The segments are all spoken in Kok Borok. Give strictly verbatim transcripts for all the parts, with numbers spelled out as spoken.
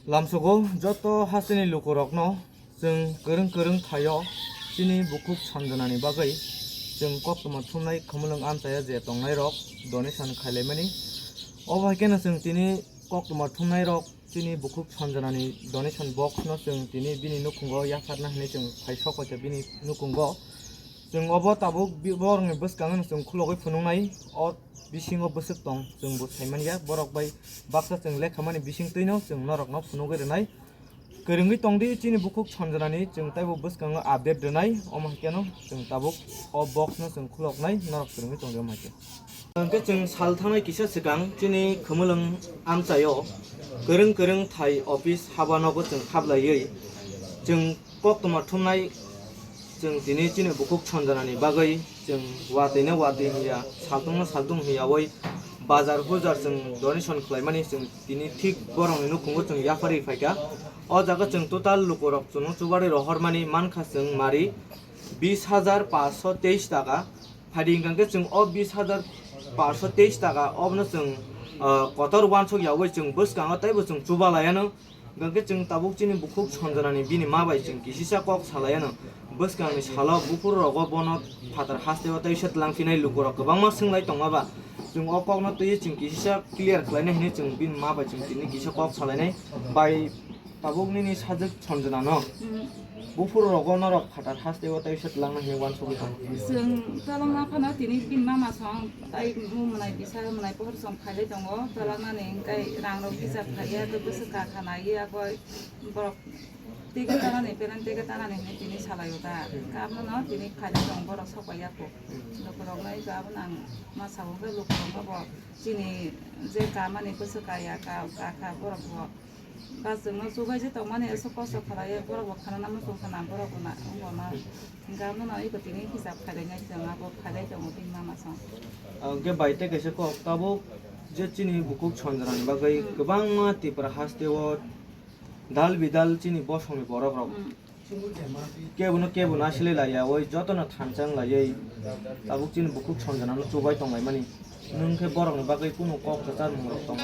Lamsogo joto hasteni lukurokno chwng kwrwng kwrwng thaio chini bukhuk sonjanani bagwi chwng koktwma thumnai khumulwng amchaya je tongnairok donation khailaimani. Obo hai kheno chwng tini koktwma thumnairok chini bukhuk sonjanani donation box no chwng tini bini nukhungo yapharna hinwi chwng phai sok paikha bini nukhungo. Chwng obo tabuk bi-, borokni bwskango chwng khulogwi phunuknai. O bisingo bwswk tong, chwng bo saimanya. Borok bai baksa chwng lekhamani bising twino chwng norokno phunugwi rwnai. Kwrwngwi tongdi chini bukhuk sonjanani, chwng taibo bwskango update rwnai. Omo hai kheno chwng tabuk o box no chwng khuloknai, norok kwrwngwi tongdi omo hai khe. Hwnkhe chwng sal thangnai kisa swkang chini khumulwng amchaio kwrwng kwrwng thai office haba nogo chwng hablaiwi chwng koktwma thumnai chwng tini chini bukhuk sonjanani bagwi chwng watwi no watwi hiya, saltung no saltung hiyawi bazar hujar chwng donation khlaimani chwng tini thik borokni nukhungo chwng yapharwi phaikha. O jaga chwng total lukurok chwngno chubarwi rohormani mankha chwng mari bis hajar paanch sho teis taka. Phaidi hwnkha khe chwng o bis hajar paanch sho teis taka obono chwng, ah, kotor uansuk yawi chwng bwskango teibo chwng chubalaiano. Hwnkhe chwng tabuk chini bukhuk sonjanani bini ma bai chwng kisisa kok salaiano. Bwskangni salo buphuru rogo bono phatar hasteo teisa twlangphinai lukurok kwbangma swnglaitongma ba. Chwng o kokno twiwi chwng kisisa clear khlainai hinwi chwng bini ma bai chwng tini kisa kok salainai. Bai tabuk nini sajwk sonjanano. Hmm. Buphuru rogo norok phatar hasteo teisa twlangna hinwi uansugwi tongo. Chwng twlangna phano tini bini mama song tai mung mwnai bisa mwnai pohor song khailai tongo. Twlangnani hwnkhe rang rok hisab khaiya, tei bwswk kakha naiya, koi borok tege tanani, pelen tege tanani hinwi tini salaio da. Kamono tini khailai tongo borok sok pai ya kho. Lukurokno iko abono ang ma sabo hwnkhe lukurokno bo chini je kamani bwswk kaya, ka, kakha borok bo. Ba chwngno chubaijak tongmani aswk kosto khlaiwi borok bo khanana muchung khana borok bo na wngbo ma. Hwnkhe abono iko tini hisab khailai nai chwng abo khailai tongo bini mama song. Hwnkhe bai tei kaisa kok tabuk je chini bukhuk sonjrani bagwi Hmm. kwbangma Tripura hasteo dal bidal chini bosongni borok rok Hmm. Kebono kebo nasilai laiya, oi jotono thansa wng laiwi tabuk chini bukhuk sonjanano chubai tonglaimani. Nwng khe borokni bagwi kunu kok kwchar mungrok tongo.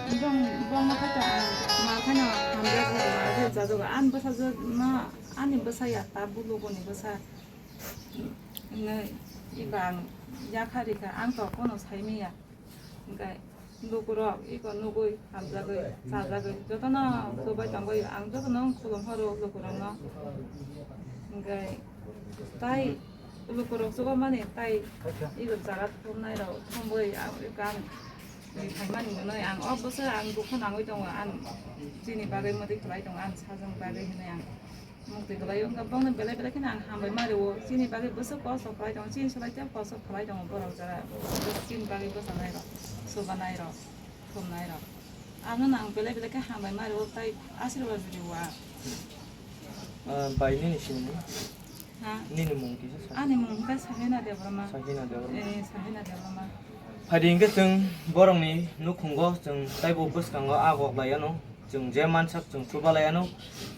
Bong, bongno khaito ang, ma khaino hamjak jago, ma khe jajago. Ani bwsajwk no, ani bwsa ya, ta bulu boni bwsa. Nge, iko ang yakha rikha, ang to kono saimanya. Hwnkhe lukurok iko nugwi, hamjagwi, chajagwi, jotono chubai tongwi, ang jotono khulum horo lukurokno. Hwnkhe tai lukurok chubamani tai iko jaga thumnairok thumwi ang, ang phaimani hwnwi ang o bwswk ang dukha nangwi tongo, ang chini bagwi mwtwi khlai tongo, ang sajwk bagwi hwnwi ang. Muktwi kwlai wngkha, bongni belai belai kheno ang hambai ma rwo. Chini bagwi bwswk kosto khlai tongo, chini slai tei kosto khlai tongo borok jora. Chini bagwi bwchanai rok, chubanai rok, thumnai rok. Ano nang belai belai khe hambai ma rwo, tai asirwad rwo ang. Ah, bai nini sinimung? Ha? Nini mung kisa sa? Ani mung khe Sahina Debbarma. Sahina Debbarma. Eh, Sahina Debbarma. Phaidi hwnkhe chwng borokni nukhungo chwng taibo bwskango a gok lai ano. Chwng je mansak chwng chubalai ano.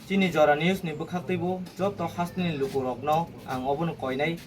Chini Jora News ni bwkhaktwibo joto hasteni lukurokno ang obono koinai.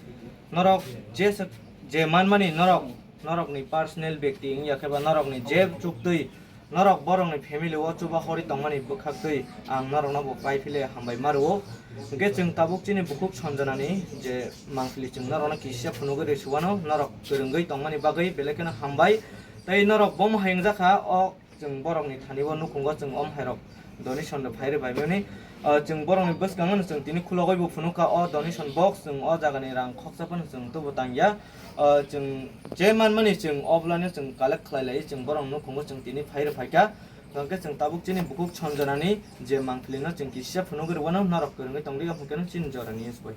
Norok je sak-, je manmani norok, norokni personal bekti wngya khe ba norokni je chuktwi norok borokni family o chuba hori tongmani bwkhaktwi ang norokno bo paiphile hambai ma rwo. Hwnkhe chwng tabuk chini bukhuk sonjanani je mangpili chwng norokno kisa phunugwi rw suwano norok kwrwngwi tongmani bagwi belai kheno hambai. Tei norok bomo hai wngjakha o Chwng borokni thani o nukhungo chwng om hairok donation rok phai rwbaimani. Ah, chwng borokni bwskango no chwng tini khulogwi bo phunukha o donation box, chwng o jagani rang khoksa phano chwng tubu tangya. Ah, chwng je manmani chwng o bwlano chwng collect khlai lai, chwng borokni nukhungo chwng tini phai rwphaikha. Hwnkhe chwng tabuk chini bukhuk sonjanani je mangpili no chwng kisa phunugwi rwano norok kwrwngwi tongdi, hwnkhe no chini Jora News bai.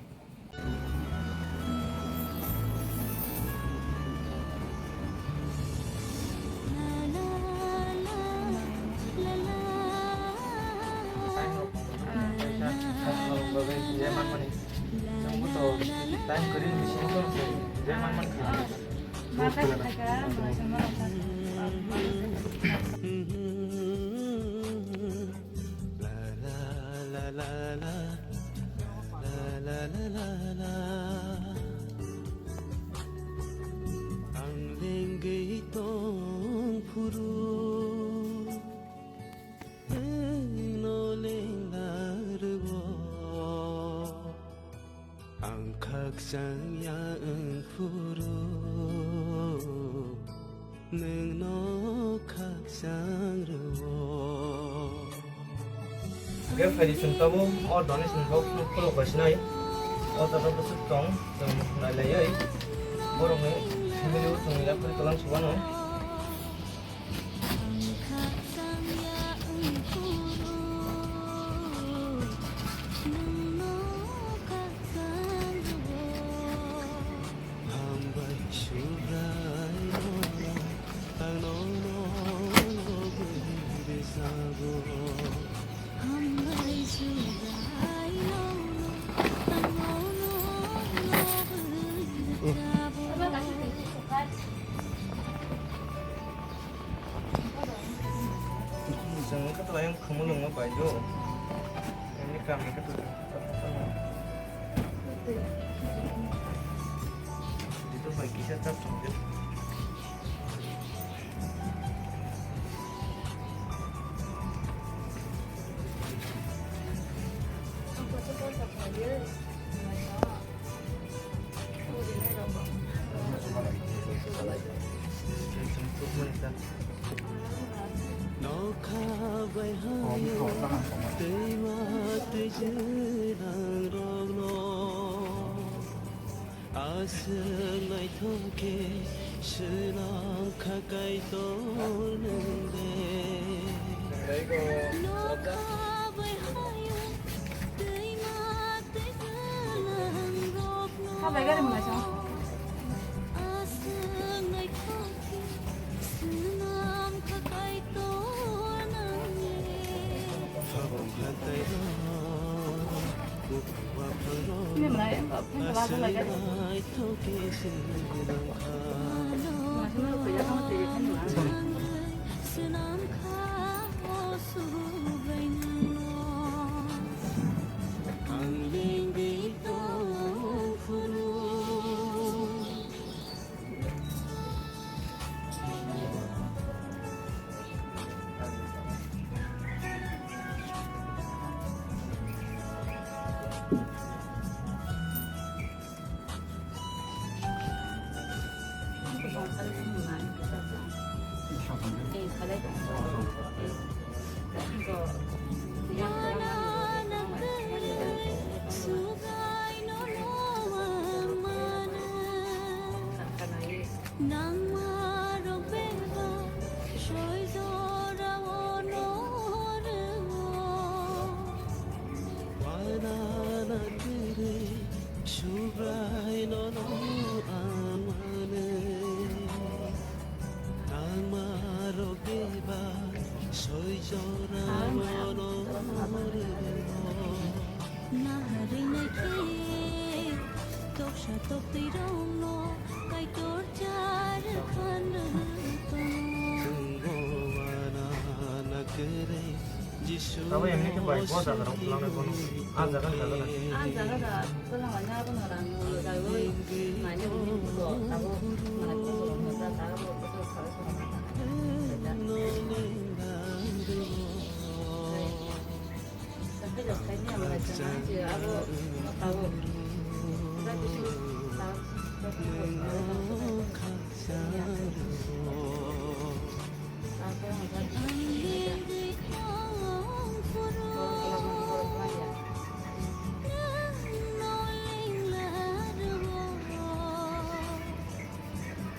La la la la la, la la la la la. Ang lengwi tong phuru, Changya wngphuru nwngno khakchang rwo. Ge phaidi chwng tabuk o donation box no khulok bai sinai. O jaga bwswk tong, chwng nailaiwi borokni family o chwng yapri tlang subano. Chwng khe twlai wng khumulwng no bai do. Ani kami khe twlai. Dito bai kisa chap chap de. Nokha bai hayo, twima twijwlang rokno. Aswk naithok khe swnam kha Kaitor nwng de. Nokha bai hayo, twima twijwlang rokno. Aswk naithok khe swnam kha Kaitor nwng de. Habang hatai rok. Nangma rok bebak soi jora o no rwngo. Wana na kwrwi Subrai nono ang manwi. Nangma rok bebak soi jora o no rwngo. Naharwi naikhe toksa toktwi rokno Kaitor. Tabuk emni khe bai bo jaga rok lanai bono. Ah, jaga, jaga da. Ah, jaga da. Kwlang laina abono rang no jagwi. Naina hwnwi bo tabuk manai bono jaga rok no jaga rok no jaga rok no.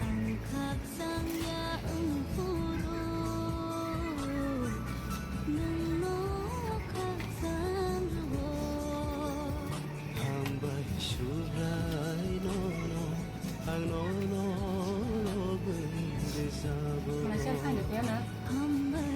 Ang khakchang ya wng phuru, nwng no khakchang rwo. Hambai Subrai nono, ang nono lobwi rwchapgo. Hambai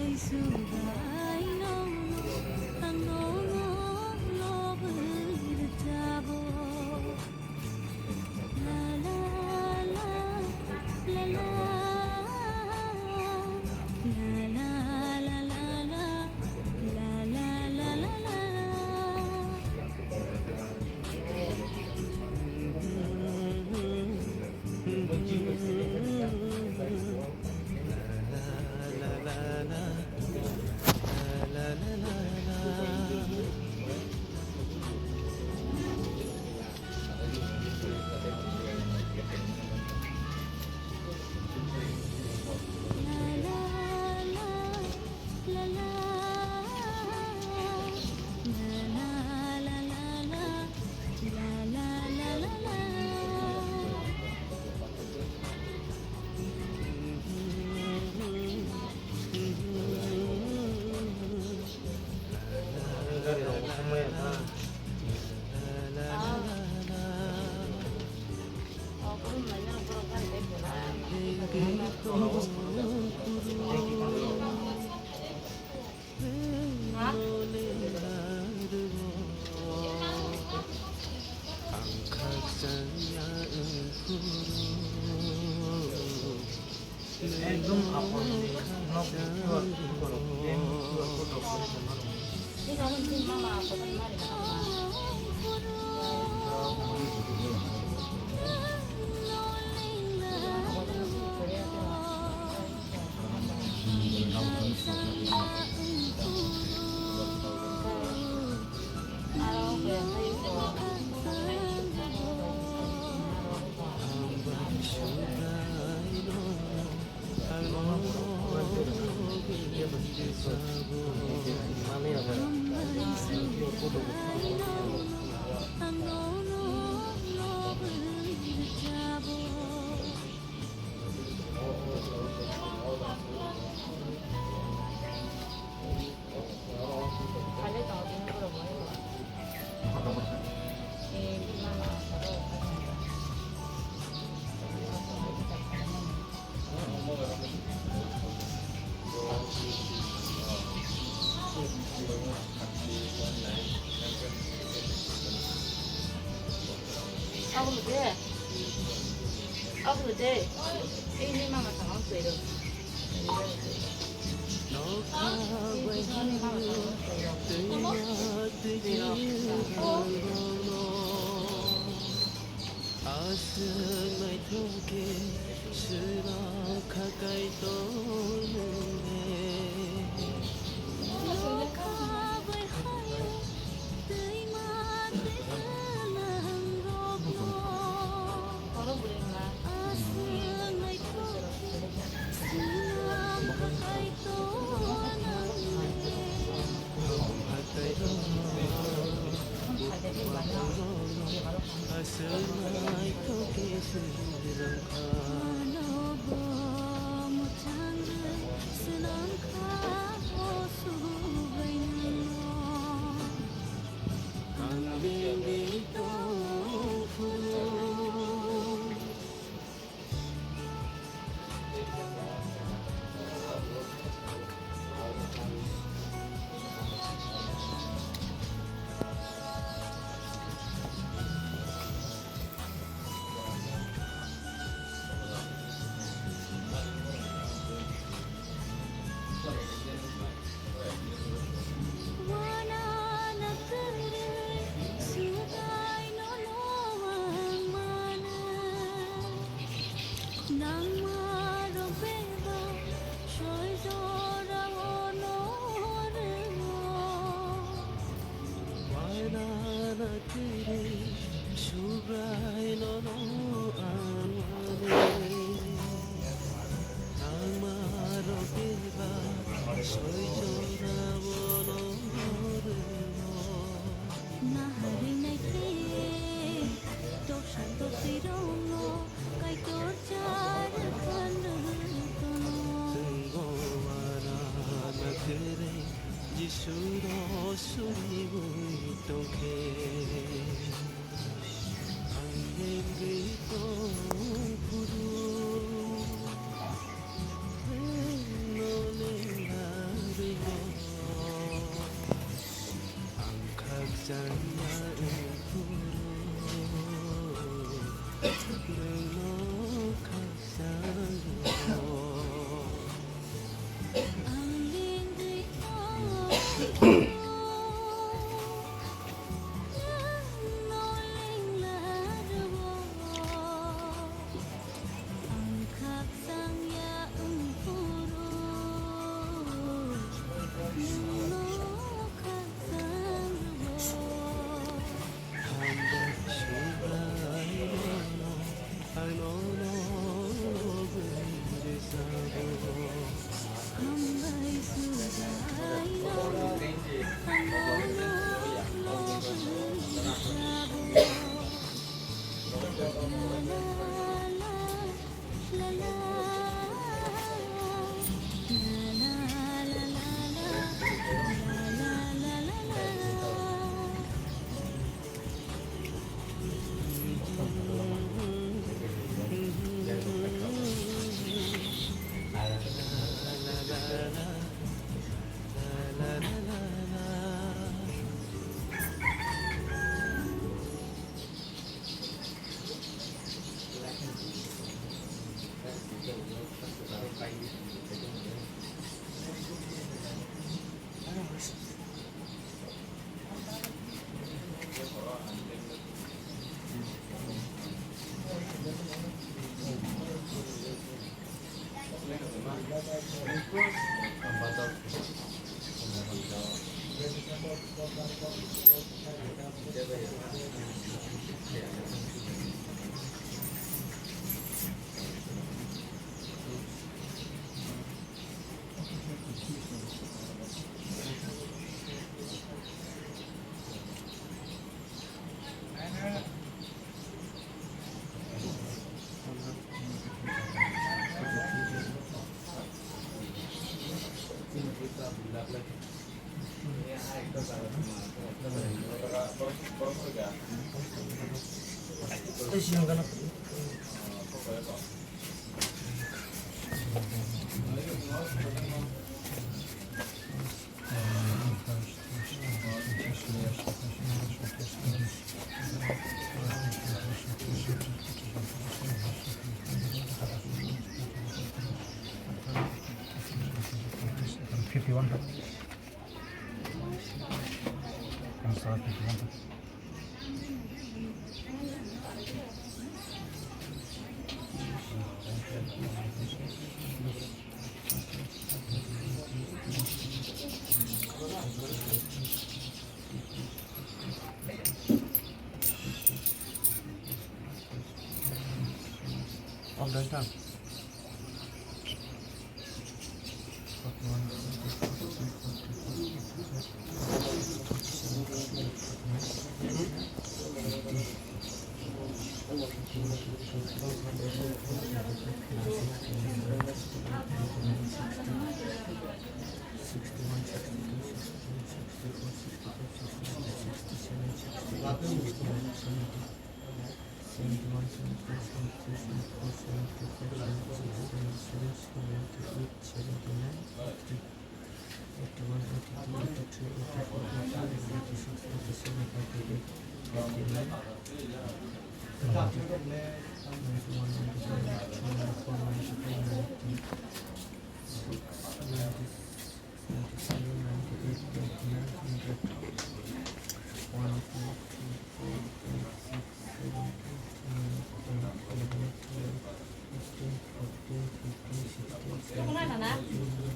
Agulo de. Agulo de. Ini mama sama kuero. Aswk naithok khe swrwng kha Kaitor nwng le. Nangma rok bebak soi jora o no rwngo. Wainana kwrwi Subrai nono ang mani. Nangma rok bebak soi jora o no rwngo. Naharwi naikhe toksa toksirokno Kaitor char khandwrwi tono. Chwng o warana kwrwi Jisuno suriwi tongkhe, ang lengwi tongphuru. Nole narwino ang khakchangya wngphuru, nwngno khakchangno. Ang lengwi tongphuru, nwngno lengla rwo. Ang khakchangya wngphuru, nwngno khakchang rwo. Hambai Subraino Fifty-one. All done, sir. Sixty-one, sixty-two, sixty-three, sixty-four, sixty-five, sixty-six, sixty-seven, sixty-eight, sixty-nine, seventy. Seventy-one, seventy-two, seventy-three, seventy-four, seventy-five, seventy-six, seventy-seven, seventy-eight, seventy-nine, eighty, eighty-one, eighty-two, eighty-three, eighty-four, eighty-five, eighty-six, eighty-seven, eighty-eight, eighty-nine, ninety, ninety-one, ninety-two, ninety-three, ninety-four, ninety-five, ninety-six, ninety-seven, ninety-eight, ninety-nine, hundred. One, two, three, four, five, six, seven, eight, nine, ten, eleven, twelve, thirteen, fourteen, fifteen, sixteen, seventeen,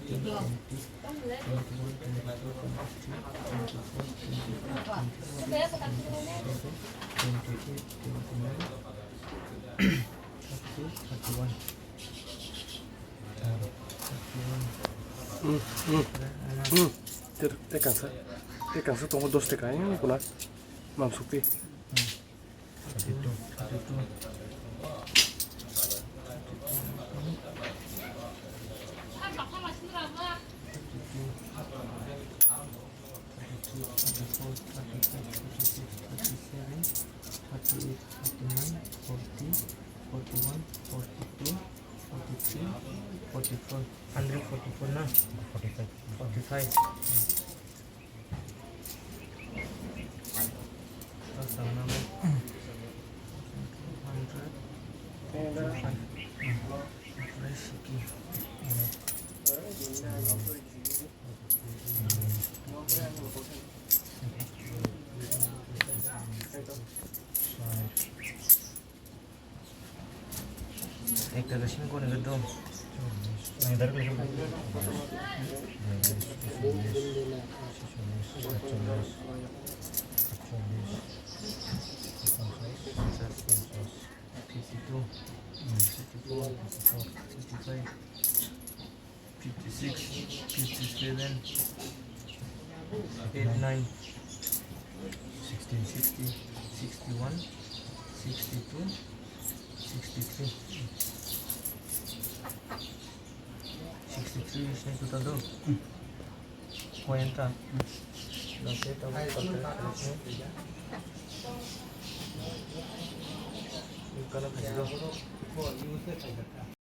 eighteen, nineteen, twenty, twenty-one, twenty-two, twenty-three, twenty-four, twenty-five, twenty-six, twenty-seven, twenty-eight, twenty-nine, thirty, thirty-one. Hmm, hmm, hmm. Tei, tei kangsa, tei kangsa tongo dos taka, ayang kuna mamsukti. Thirty-three, thirty-four, thirty-five, thirty-six, thirty-seven, thirty-eight, thirty-nine, forty, forty-one, forty-two, forty-three, forty-four. Hundred forty-four na? Forty-five. Forty-five. Hundred forty-five. Ekta da simi koni ga do. Nang dar ko. Fifty-two, fifty-four, fifty-five. Fifty-six, fifty-seven, eight, nine, sixty, sixty, sixty-one, sixty-two, sixty-three, sixty-three is total do. Koi anta?